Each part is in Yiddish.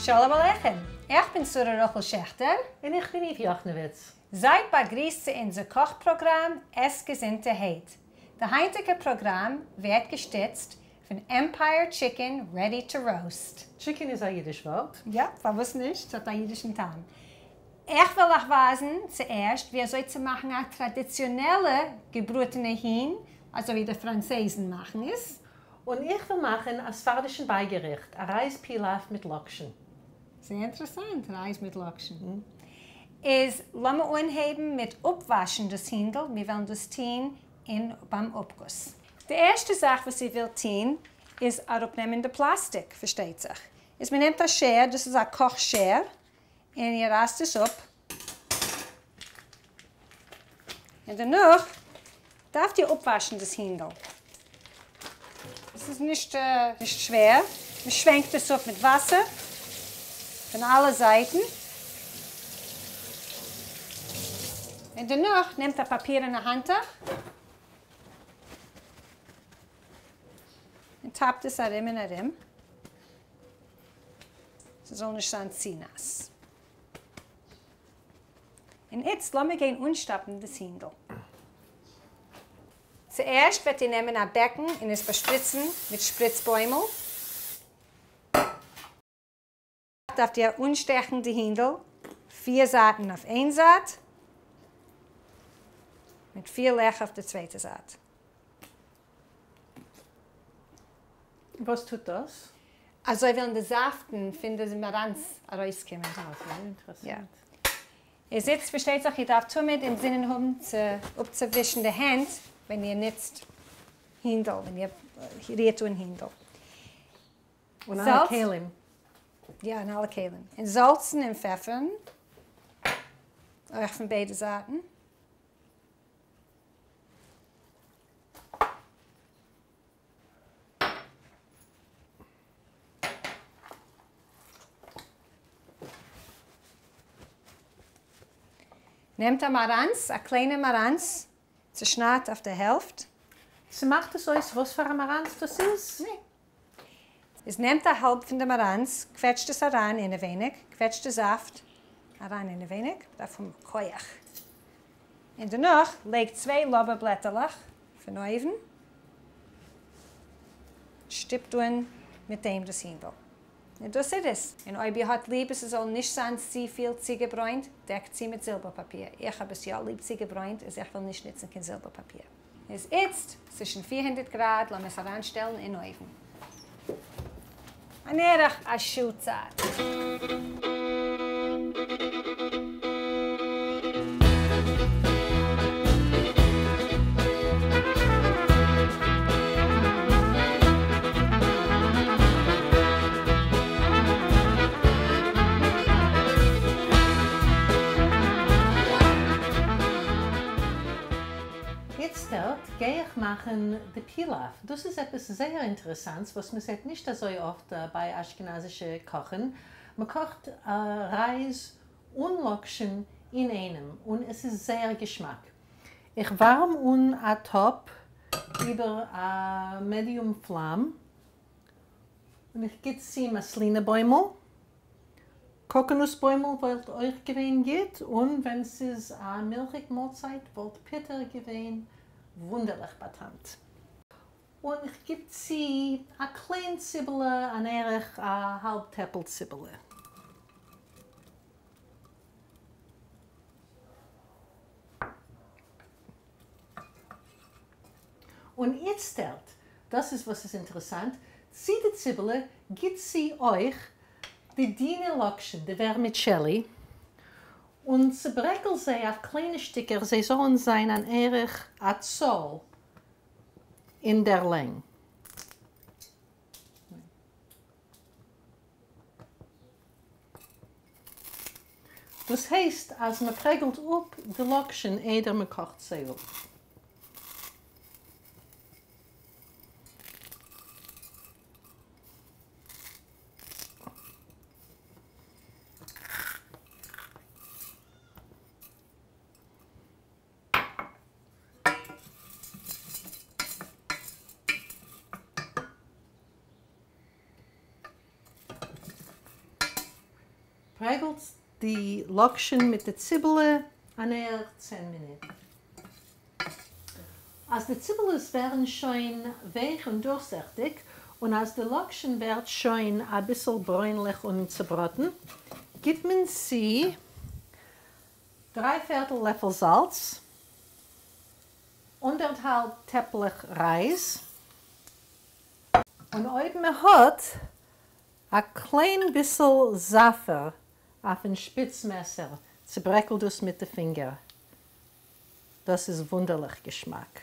שלום עליכם! איך בין שרה רחל שעכטער. און איך בין איוו יאכנעוויץ. זייט באגריסט צו אונזער קאך פראגראם עס געזונטערהייט. די היינטיגע פראגראם ווערט געשטיצט פון Empire Chicken Ready to Roast. Chicken איז א אידיש ווארט? יא, פארוואס נישט? ס'האט א אידישן טעם. איך וועל אייך ווייזן צוערשט ווי אזוי צו מאכן א טראדיציאנעלע געבראטענע הון, אזוי ווי די פראנצויזן מאכן עס. און איך וועל מאכן א ספרדישן בייגעריכט, א רייז פילאף מיט לאקשן. זייער אינטערעסאנט, רייז מיט לאקשן. איז לאמיר אנהייבן מיט אפוואשן דאס הינדל, מיר וועלן דאס טון אין ביים אפגוס. די ערשטע זאך וואס איר ווילט טון איז אראפנעמען די פלאסטיק, פארשטייט זיך. איז מען נעמט א שער, דאס איז א קאך שער, און איר רייסט עס אפ, און דערנאך דארפט איר אפוואשן דאס הינדל. עס איז נישט נישט שווער, מען שווענקט עס אפ מיט וואסער פון אלע זייטן, און דערנאך נעמט א פאפירענע האנטוך און טאפט עס ארום און ארום. ס'זאל נישט זיין צו נאס. און איצט לאמיר גיין אנשטאפן דאס הינדל. צוערשט וועט איר נעמען א בעקן און עס באשפריצן מיט שפריץ בוימל. דארפט איר אנשטעכן די הינדל פיר זייטן אויף איין זייט, מיט פיר לעכער אויף די צווייטע זייט. וואס טוט דאס? אזוי וועלן די זאפטן פון די מאראנץ ארויסקומען. אה, זייער אינטערעסאנט. איז איצט פארשטייט זיך איר דארפט תמיד אינזינען האבן צו אפצואווישן די הענט ווען איר נוצט הינדל, ווען איר רירט אן הינדל. און אלע כלים. יא, און אלע כלים. און זאלצן און פעפערן, אויך פון ביידע זייטן. נעמט א מאראנץ, א קליינע מאראנץ, צעשניידט אויף די העלפט. ס'מאכט עס אויס וואס פאר א מאראנץ דאס איז? ניין. איז נעמט א האלב פון די מאראנץ, קוועטשט עס אריין אינעווייניג, קוועטשט די זאפט אריין אינעווייניג, מ'דארף האבן כח. און דערנאך לייגט צוויי לאווער בלעטעלעך פון אויבן, שטופט אן מיט דעם דאס הינדל. און דאס איז עס. און אויב איר האט ליב עס זאל נישט זיין צופיל צוגעברוינט, דעקט צו מיט זילבער פאפיר. איך האב עס יא ליב צוגעברוינט, איז איך וועל נישט נוצן קיין זילבער פאפיר. איז איצט צווישן 400 גראד, לאמיר עס אריינשטעלן אין אויוון. אן ערך א שעה צייט. איצטערט גיי איך מאכן די פילאף, דאס איז עפעס זייער אינטערעסאנטס וואס מען זעט נישט אזוי אפט ביי אשכנזישע קאכן, מען קאכט רייז און לאקשן אינאיינעם און עס איז זייער געשמאק. איך ווארעם אן א טאפ איבער א medium פלאם און איך גיט צו מאסלינע בוימל, קאקאנוס בוימל וואלט אויך געווען גוט, און ווען ס'איז א מילכיג מאלצייט וואלט פוטער געווען וואונדערליך באטעמט. און איך גיב צו א קליין ציבעלע, אן ערך א האלב טעפל ציבעלע. און איצטערט, דאס איז וואס איז אינטערעסאנט, צו די ציבעלע גיט צו אויך די דינע לאקשן, די vermicelli, און צעברעקל זיי אויף קליינע שטיקער זיי זאלן זיין אן ערך א צאל אין דער לענג. דאס הייסט אז מען פרעגלט אפ די לאקשן איידער מען קאכט זיי אפ. פרעגלט די לאקשן מיט די ציבעלע אן ערך צען מינוט. אז די ציבעלעס ווערן שוין ווייך און דורכזיכטיג, און אז די לאקשן ווערט שוין אביסל ברוינליך און צובראטן, גיט מען צו דריי פערטל לעפל זאלץ, אנדערטהאלב טעפלעך רייז, און אויב מען האט א קליין ביסל זאפער אויפן שפיץ מעסער, צוברעקלט דאס מיט די פינגער. דאס איז וואונדערליך געשמאק.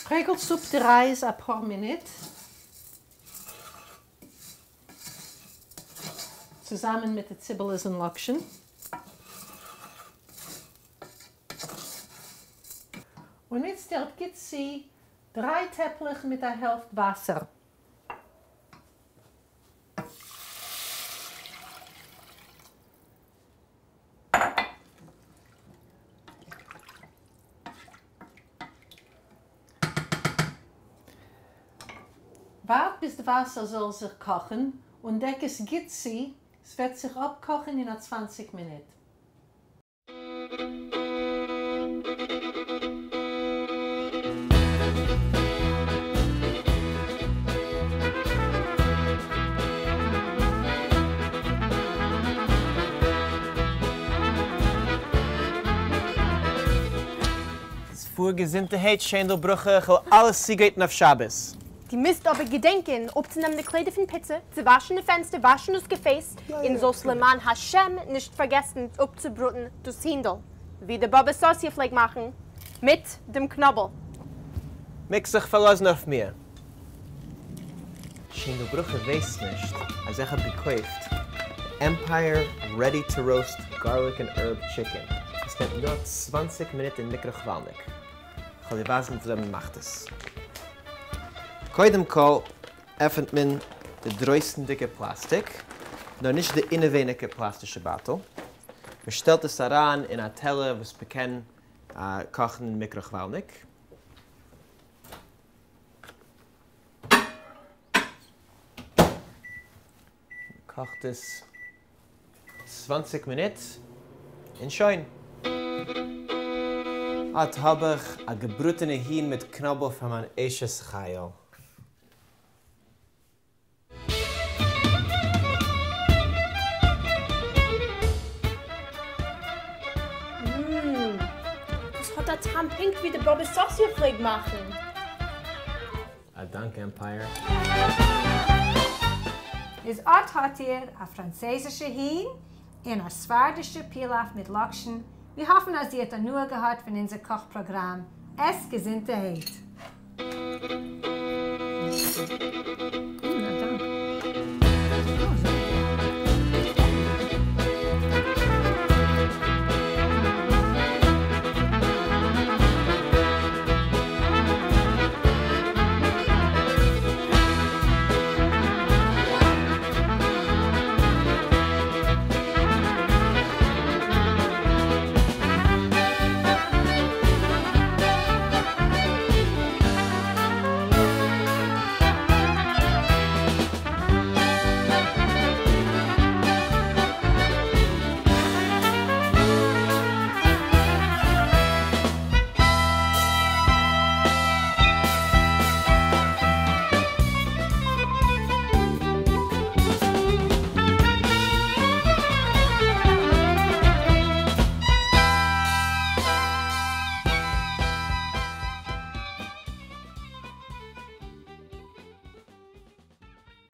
פרעגלט אפ די רייז אפאר מינוט צוזאמען מיט די ציבעלעס און לאקשן. און איצטערט גיט צו דריי טעפלעך מיט א העלפט וואסער. ווארט ביז די וואסער זאל זיך קאכן און דעק עס גוט צו, ס'וועט זיך אפקאכן אין א צוואנציג מינוט. פאר געזונטערהייט שיינדל ברכה, כ'וועל אלעס צוגרייטן אויף שבת. דו מוזט אבער געדענקען אפצונעמען די קליידער פון פיצא, צו וואשן די פענסטער, וואשן דאס געפעס, און זאלסט למען השם נישט פארגעסן אפצובראטן דאס הינדל, ווי די באבע סאסיע פלעגט מאכן מיט דעם קנאבל. מעגסט זיך פארלאזן אויף מיר. שיינדל ברכה ווייסט נישט אז איך האב געקויפט Empire Ready to Roast Garlic and Herb Chicken, עס נעמט נאר צוואנציג מינוט אין מיקראכוואלניק. כ'וועל דיר ווייזן וויאזוי מען מאכט עס. קודם כל עפענט מען די דרויסנדיגע פלאסטיק, נאר נישט די אינעווייניגע פלאסטישע בייטל. מען שטעלט עס אריין אין א טעלער וואס מען קען קאכן אין מיקראכוואלניק. קאכט עס צוואנציג מינוט און שוין. אט האב איך א געבראטענע הון מיט קנאבל פאר מיין אשת חיל. מ, דאס האט א טעם פונקט ווי די באבע סאסיע פלעג מאכן. א דאנק Empire. איז אט האט איר א פראנצעזישע הון און א ספרדישע פילאף מיט לאקשן, מיר האפן אז איר האט הנאה געהאט פון אונזער קאך פראגראם, עסט געזונטערהייט.